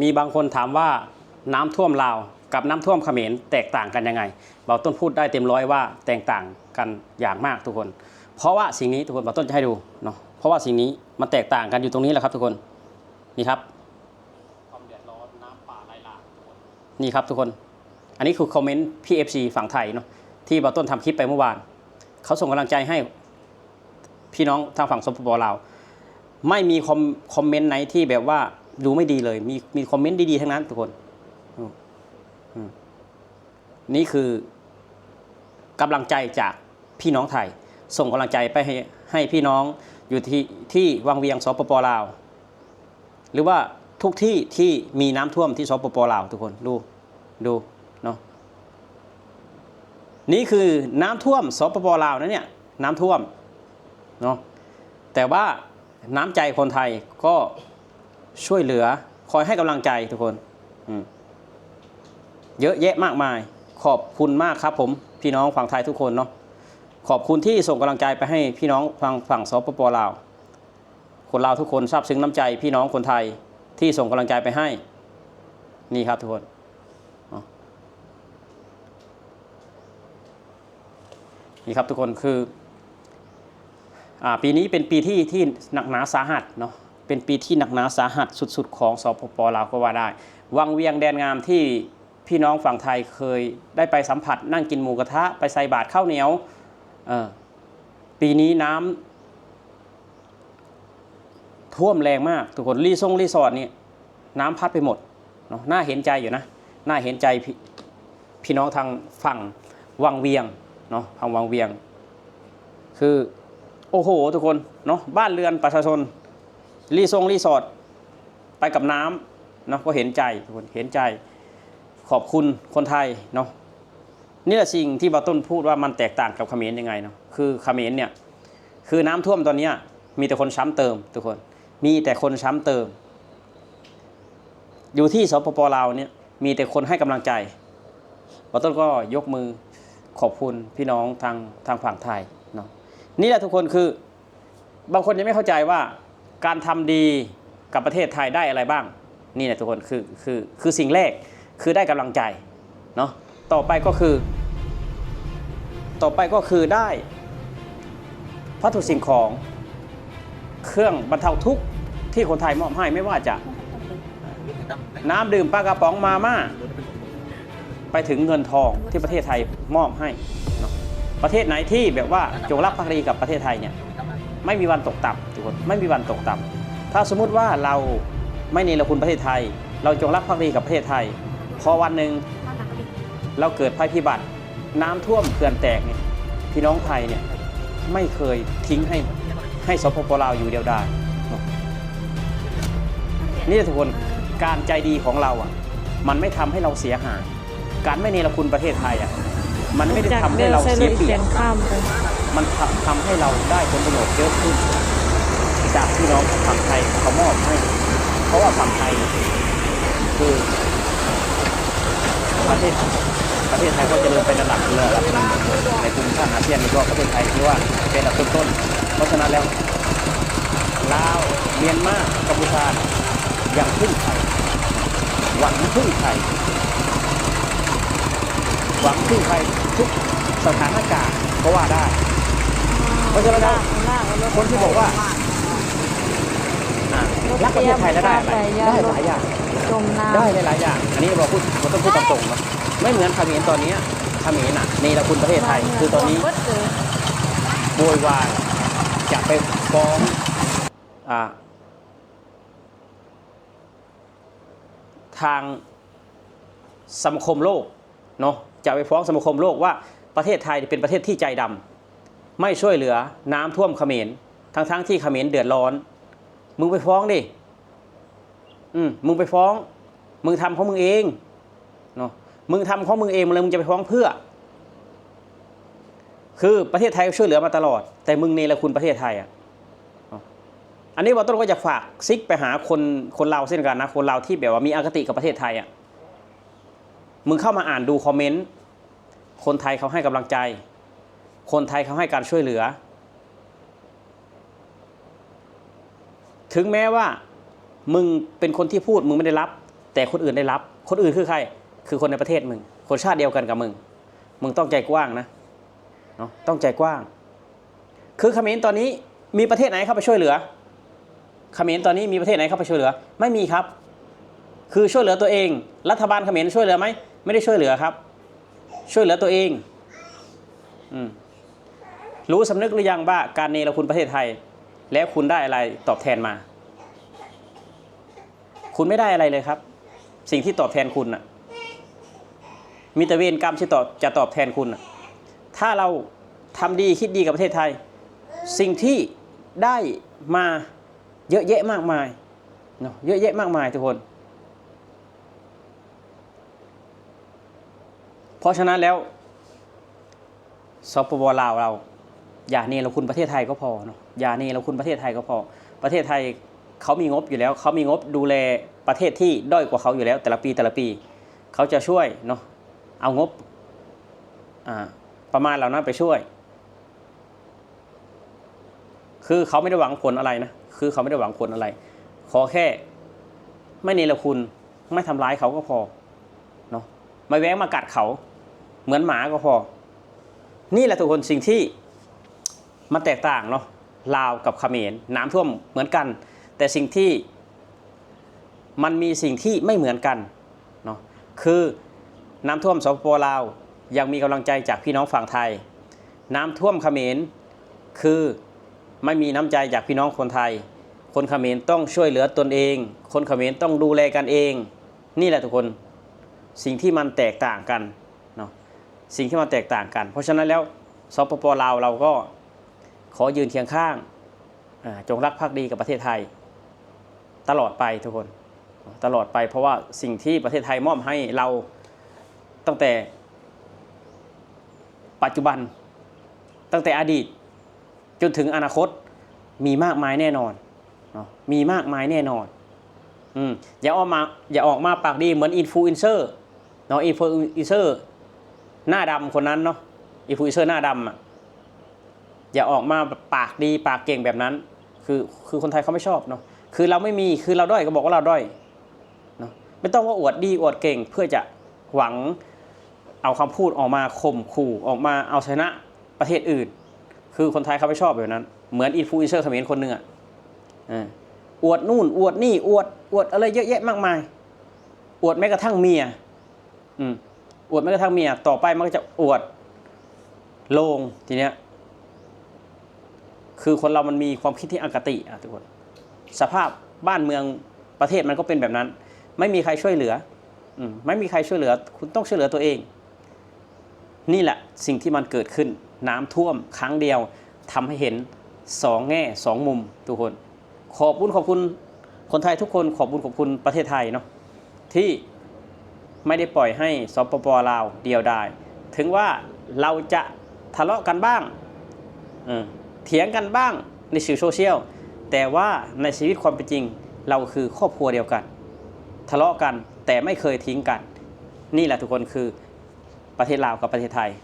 ມີບາງຄົນຖາມວ່າ ນ້ຳຖ້ວມລາວກັບນ້ຳຖ້ວມຂະເໝນແຕກຕ່າງກັນຍັງໄງ? ບ່າວຕົ້ນພູດໄດ້ເຕັມຮ້ອຍວ່າແຕກຕ່າງກັນຢ່າງມາກທຸກຄົນ. ເພາະວ່າສິ່ງນີ້ທຸກຄົນ ບ່າວຕົ້ນຈະໃຫ້ດູເນາະ, ເພາະວ່າສິ່ງນີ້ມັນແຕກຕ່າງກັນຢູ່ຕົງນີ້ແຫຼະຄັບທຸກຄົນ. ນີ້ຄັບ ຄວາມເດືອດຮ້ອນນ້ຳປ່າໄຫຼຫຼາກ ນີ້ຄັບທຸກຄົນ. ອັນນີ້ຄືຄອມເມັນ ພີເອັຟຊີ ຝັ່ງໄທເນາະ ທີ່ບ່າວຕົ້ນທຳຄລິບໄປເມື່ອວານ. ເຂົາສົ່ງກຳລັງໃຈໃຫ້ພີ່ນ້ອງທາງຝັ່ງ ສປປ ລາວ. ໄມ່ມີຄອມ ຄອມເມັນໃນທີ່ແບບວ່າດູໄມ່ດີເລີຍ. ມີ ມີຄອມເມັນດີໆທັງນັ້ນທຸກຄົນ. ອືມ ອືມ ນີ້ຄືກຳລັງໃຈຈາກພີ່ນ້ອງໄທ. ສົ່ງກຳລັງໃຈໄປໃຫ້ ໃຫ້ພີ່ນ້ອງຢູ່ທີ່ ທີ່ວັງວຽງ ສປປ ລາວ. ຫຼືວ່າທຸກທີ່ທີ່ມີນ້ຳຖ້ວມທີ່ ສປປ ລາວ ທຸກຄົນ ດູ ດູເນາະ. ນີ້ຄືນ້ຳຖ້ວມ ສປປ ລາວນະເນຍ ນ້ຳຖ້ວມເນາະ. ແຕ່ວ່ານ້ຳໃຈຄົນໄທກໍຊ່ວຍເຫຼືອ ຄອຍໃຫ້ກຳລັງໃຈທຸກຄົນ ອືມ ເຍອະແຍະມາກມາຍ. ຂອບຄຸນມາກຄັບຜົມ ພີ່ນ້ອງຝັ່ງໄທທຸກຄົນເນາະ. ຂອບຄຸນທີ່ສົ່ງກຳລັງໃຈໄປໃຫ້ພີ່ນ້ອງຝັ່ງ ຝັ່ງ ສປປ ລາວ. ຄົນລາວທຸກຄົນຊາບຊຶ້ງນ້ຳໃຈພີ່ນ້ອງຄົນໄທທີ່ສົ່ງກຳລັງໃຈໄປໃຫ້. ນີ້ຄັບທຸກຄົນ ເນາະ ນີ້ຄັບທຸກຄົນ ຄື ອ່າ ປີນີ້ເປັນປີທີ່ ທີ່ໜັກໜາສາຫັດເນາະ. ເປັນປີທີ່ໜັກໜາສາຫັດສຸດໆຂອງ ສປປ ລາວ ກໍວ່າໄດ້. ວັງວຽງແດນງາມທີ່ ພີ່ນ້ອງຝັ່ງໄທເຄີຍໄດ້ໄປສຳຜັດ ນັ່ງກິນໝູກະທະ ໄປໃສ່ບາດເຂົ້າໜຽວ. ເອີ ປີນີ້ນ້ຳຖ້ວມແຮງມາກທຸກຄົນ. ຣີຊົງຣີສອດນີ້ນ້ຳພັດໄປໝົດເນາະ. ໜ້າເຫັນໃຈຢູ່ນະ ໜ້າເຫັນໃຈພີ່ ພີ່ນ້ອງທາງຝັ່ງວັງວຽງເນາະ ທາງວັງວຽງ. ຄື ໂອ້ໂຫ ທຸກຄົນເນາະ ບ້ານເຮືອນປະຊາຊົນ ຣີຊົງຣີສອດ ໄປກັບນ້ຳເນາະ ກໍເຫັນໃຈທຸກຄົນ ເຫັນໃຈ. ຂອບຄຸນຄົນໄທເນາະ. ນີ້ແຫຼະສິ່ງທີ່ບ່າວຕົ້ນພູດວ່າມັນແຕກຕ່າງກັບຂະເໝນຍັງໄງເນາະ. ຄືຂະເໝນເນຍ ຄືນ້ຳຖ້ວມຕອນເນຍ ມີແຕ່ຄົນຊ້ຳເຕີມທຸກຄົນ ມີແຕ່ຄົນຊ້ຳເຕີມ. ຢູ່ທີ່ ສປປ ລາວ ເນຍ ມີແຕ່ຄົນໃຫ້ກຳລັງໃຈ. ບ່າວຕົ້ນກໍຍົກມືຂອບຄຸນພີ່ນ້ອງທາງ ທາງຝັ່ງໄທເນາະ. ນີ້ແຫຼະທຸກຄົນ ຄື ບາງຄົນຍັງໄມ່ເຂົ້າໃຈວ່າ ການທຳດີກັບປະເທດໄທໄດ້ອະໄລບ້າງ. ນີ້ແຫຼະທຸກຄົນ ຄື ຄື ຄືສິ່ງແລກ ຄືໄດ້ກຳລັງໃຈເນາະ. ຕໍ່ໄປກໍຄື ຕໍ່ໄປກໍຄືໄດ້ວັດຖຸສິ່ງຂອງ ເຄື່ອງບັນເທົາທຸກທີ່ຄົນໄທມອບໃຫ້ ໄມ່ວ່າຈະ ນ້ຳດື່ມປາກະປ໋ອງ ມາມ່າ ໄປເຖິງເງິນທອງທີ່ປະເທດໄທມອບໃຫ້ເນາະ. ປະເທດໄຫນທີ່ແບບວ່າຈົງລັກພັກດີກັບປະເທດໄທເນຍ ໄມ່ມີວັນຕົກຕ່ຳທຸກຄົນ ໄມ່ມີວັນຕົກຕ່ຳ. ຖ້າສົມມຸດວ່າເຮົາໄມ່ເນລະຄຸນປະເທດໄທ ເຮົາຈົງລັກພັກດີກັບປະເທດໄທ ພໍວັນໜຶ່ງເຮົາເກີດໄພພິບັດ ນ້ຳຖ້ວມເຂື່ອນແຕກນີ້ ພີ່ນ້ອງໄທເນຍ ໄມ່ເຄີຍຖິ້ມໃຫ້ ໃຫ້ ສປປ ລາວ ຢູ່ດຽວດາຍເນາະ. ນີ້ແຫຼະທຸກຄົນ ການໃຈດີຂອງເຮົາອະ ມັນໄມ່ທຳໃຫ້ເຮົາເສຍຫາຍ. ການໄມ່ເນລະຄຸນປະເທດໄທອະ ມັນໄມ່ໄດ້ທຳໃຫ້ເຮົາເສຍປຽບ ມັນທຳ ທຳໃຫ້ເຮົາໄດ້ຜົນປະໂຫຍດເຍອະຂຶ້ນ ຈາກພີ່ນ້ອງຝັ່ງໄທເຂົາມອບໃຫ້. ເພາະວ່າຝັ່ງໄທ ຄື ປະເທດ ປະເທດໄທກໍຈະເລີນໄປລະດັບ ລະດັບໜຶ່ງໃນພູມພາກອາຊຽນ ແລ້ວກໍປະເທດໄທຖືວ່າເປັນອັນດັບຕົ້ນໆ. ເພາະສະນັ້ນແລ້ວ ລາວ ມຽນມາ ກຳປູເຈຍ ຍັງເພິ່ງໄທ ຫວັງເພິ່ງໄທ ຫວັງເພິ່ງໄທທຸກສະຖານະການກໍວ່າໄດ້. ເພາະສະນັ້ນແລ້ວ ຄົນທີ່ບອກວ່າ ອ່າ ລັກປະເທດໄທແລ້ວໄດ້ອະໄລ? ໄດ້ຫຼາຍຢ່າງ ໄດ້ຫຼາຍໆຢ່າງ. ອັນນີ້ເວົ້າ ເຮົາຕ້ອງພູດຕາມຕົງເນາະ. ໄມ່ເໝືອນຂະເໝນຕອນນີ້ ຂະເໝນນະເນລະຄຸນປະເທດໄທ ຄືຕອນນີ້ໂວຍວາຍຈະໄປຟ້ອງ ອ່າ ທາງສະມາຄົມໂລກເນາະ ຈະໄປຟ້ອງສະມາຄົມໂລກວ່າ ປະເທດໄທເປັນປະເທດທີ່ໃຈດຳ ໄມ່ຊ່ວຍເຫຼືອນ້ຳຖ້ວມຂະເໝນ ທັງໆທີ່ຂະເໝນເດືອດຮ້ອນ. ມຶງໄປຟ້ອງເດ ອືມ ມຶງໄປຟ້ອງ ມຶງທຳຂອງມຶງເອງເນາະ ມຶງທຳຂອງມຶງເອງ ແລ້ວມຶງຈະໄປຟ້ອງເພື່ອ? ຄືປະເທດໄທກໍຊ່ວຍເຫຼືອມາຕະຫຼອດ ແຕ່ມຶງເນລະຄຸນປະເທດໄທອະ. ອັນນີ້ບ່າວຕົ້ນກໍຢາກຝາກຊິກໄປຫາຄົນ ຄົນລາວເຊັ່ນກັນນະ ຄົນລາວທີ່ແບບວ່າມີອະຄະຕິກັບປະເທດໄທອະ. ມຶງເຂົ້າມາອ່ານດູຄອມເມັນ ຄົນໄທເຂົາໃຫ້ກຳລັງໃຈ ຄົນໄທເຂົາໃຫ້ການຊ່ວຍເຫຼືອ. ເຖິງແມ້ວ່າມຶງເປັນຄົນທີ່ພູດ ມຶງໄມ່ໄດ້ຮັບ ຕ່ຄົນອື່ນໄດ້ຮັບ. ຄົນອື່ນຄືໃຜ? ຄືຄົນໃນປະເທດມຶງ, ຄົນຊາດດຽວກັນກັບມຶງ. ມຶງຕ້ອງໃຈກວ້າງນະ ເນາະ, ຕ້ອງໃຈກວ້າງ. ຄືຂະເໝນຕອນນີ້ມີປະເທດໄຫນເຂົ້າໄປຊ່ວຍເຫຼືອ? ຂະເໝນຕອນນີ້ມີປະເທດໄຫນເຂົ້າໄປຊ່ວຍເຫຼືອ? ໄມ່ມີຄັບ. ຄືຊ່ວຍເຫຼືອຕົວເອງ. ລັດຖະບານຂະເໝນຊ່ວຍເຫຼືອໄໝ? ໄມ່ໄດ້ຊ່ວຍເຫຼືອຄັບ. ຊ່ວຍເຫຼືອຕົວເອງ. ອືມ ຮູ້ສຳນຶກຫຼືຍັງວ່າການເນລະຄຸນປະເທດໄທ ແລ້ວຄຸນໄດ້ອະໄລຕອບແທນມາ? ຄຸນໄມ່ໄດ້ອະໄລເລີຍຄັບ. ສິ່ງທີ່ຕອບແທນຄຸນນະ ມີແຕ່ເວນກຳທີ່ຕອບ ຈະຕອບແທນຄຸນນະ. ຖ້າເຮົາທຳດີຄິດດີກັບປະເທດໄທ, ສິ່ງທີ່ໄດ້ມາເຍອະແຍະມາກມາຍເນາະ, ເຍອະແຍະມາກມາຍທຸກຄົນ. ເພາະສະນັ້ນແລ້ວ ສປປ ລາວ ເຮົາ ຢ່າເນລະຄຸນປະເທດໄທກໍພໍເນາະ, ຢ່າເນລະຄຸນປະເທດໄທກໍພໍ. ປະເທດໄທເຂົາມີງົບຢູ່ແລ້ວ, ເຂົາມີງົບດູແລປະເທດທີ່ດ້ອຍກວ່າເຂົາຢູ່ແລ້ວ ແຕ່ລະປີ ແຕ່ລະປີ. ເຂົາຈະຊ່ວຍເນາະ, ເອົາງົບ ອາ ປະມານເຫຼົ່ານັ້ນໄປຊ່ວຍ. ຄືເຂົາໄມ່ໄດ້ຫວັງຜົນອະໄລນະ, ຄືເຂົາໄມ່ໄດ້ຫວັງຜົນອະໄລ, ຂໍແຄ່ໄມ່ເນລະຄຸນ, ໄມ່ທຳລາຍເຂົາກໍພໍເນາະ, ໄມ່ແວ້ງມາກັດເຂົາເໝືອນໝາກໍພໍ. ນີ້ແຫຼະທຸກຄົນ, ສິ່ງທີ່ມັນແຕກຕ່າງເນາະ, ລາວກັບຂະເໝນ, ນ້ຳຖ້ວມເໝືອນກັນ, ແຕ່ສິ່ງທີ່ ມັນມີສິ່ງທີ່ໄມ່ເໝືອນກັນເນາະ, ຄືນ້ຳຖ້ວມ ສປປ ລາວ ຍັງມີກຳລັງໃຈຈາກພີ່ນ້ອງຝັ່ງໄທ, ນ້ຳຖ້ວມຂະເໝນ ຄືໄມ່ມີນ້ຳໃຈຈາກພີ່ນ້ອງຄົນໄທ. ຄົນຂະເໝນຕ້ອງຊ່ວຍເຫຼືອຕົນເອງ, ຄົນຂະເໝນຕ້ອງດູແລກັນເອງ. ນີ້ແຫຼະທຸກຄົນ, ສິ່ງທີ່ມັນແຕກຕ່າງກັນເນາະ, ສິ່ງທີ່ມັນແຕກຕ່າງກັນ. ເພາະສະນັ້ນແລ້ວ ສປປ ລາວ ເຮົາກໍຂໍຢືນຄຽງຂ້າງ ອາ ຈົ່ງຮັກພັກດີກັບປະເທດໄທຕະຫຼອດໄປທຸກຄົນ, ຕະຫຼອດໄປ, ເພາະວ່າສິ່ງທີ່ປະເທດໄທມອບໃຫ້ເຮົາຕັ້ງແຕ່ປັດຈຸບັນ, ຕັ້ງແຕ່ອະດີດຈົນເຖິງອະນາຄົດ ມີມາກມາຍແນ່ນອນເນາະ, ມີມາກມາຍແນ່ນອນ. ອືມ ຢ່າອອກມາ ຢ່າອອກມາປາກດີເໝືອນອິນຟລູເອັນເຊີເນາະ, ອິນຟລູເອັນເຊີໜ້າດຳຄົນນັ້ນເນາະ, ອິນຟລູເອັນເຊີໜ້າດຳອະ. ຢ່າອອກມາປາກດີປາກເກັ່ງແບບນັ້ນ, ຄື ຄືຄົນໄທເຂົາໄມ່ຊອບເນາະ. ຄືເຮົາໄມ່ມີ, ຄືເຮົາດ້ອຍກໍບອກວ່າເຮົາດ້ອຍເນາະ, ໄມ່ຕ້ອງວ່າອວດດີອວດເກັ່ງເພື່ອຈະຫວັງເອົາຄຳພູດອອກມາຂົ່ມຂູ່, ອອກມາເອົາຊະນະປະເທດອື່ນ. ຄືຄົນໄທເຂົາໄມ່ຊອບແບບນັ້ນ, ເໝືອນອິນຟລູເອັນເຊີຂະເໝນຄົນໜຶ່ງອະ, ເອີ ອວດນູ້ນອວດນີ້, ອວດ ອວດອະໄລເຍອະແຍະມາກມາຍ, ອວດແມ້ກະທັ່ງເມຍ. ອືມ ອວດແມ້ກະທັ່ງເມຍ, ຕໍ່ໄປມັນກໍຈະອວດໂລງ. ທີເນີ້ຍ ຄືຄົນເຮົາມັນມີຄວາມຄິດທີ່ອະຄະຕິ ອາ ທຸກຄົນ, ສະພາບບ້ານເມືອງປະເທດມັນກໍເປັນແບບນັ້ນ, ໄມ່ມີໃຄຊ່ວຍເຫຼືອ. ອືມ ໄມ່ມີໃຄຊ່ວຍເຫຼືອ, ຄຸນຕ້ອງຊ່ວຍເຫຼືອຕົວເອງ. ນີ້ແຫຼະສິ່ງທີ່ມັນເກີດຂຶ້ນ, ນ້ຳຖ້ວມຄັ້ງດຽວ ທຳໃຫ້ເຫັນສອງແງ່ສອງມຸມທຸກຄົນ. ຂອບບຸນຂອບຄຸນຄົນໄທທຸກຄົນ, ຂອບບຸນຂອບຄຸນປະເທດໄທເນາະ ທີ່ໄມ່ໄດ້ປ່ອຍໃຫ້ ສປປ ລາວ ດຽວດາຍ. ເຖິງວ່າເຮົາຈະທະເລາະກັນບ້າງ, ເອີ ຖຽງກັນບ້າງໃນສື່ໂຊຊຽວ, ແຕ່ວ່າໃນຊີວິດຄວາມເປັນຈິງ ເຮົາຄືຄອບຄົວດຽວກັນ, ທະເລາະກັນແຕ່ໄມ່ເຄີຍຖິ້ມກັນ. ນີ້ແຫຼະທຸກຄົນ, ຄືປະເທດລາວກັບປະເທດໄທ.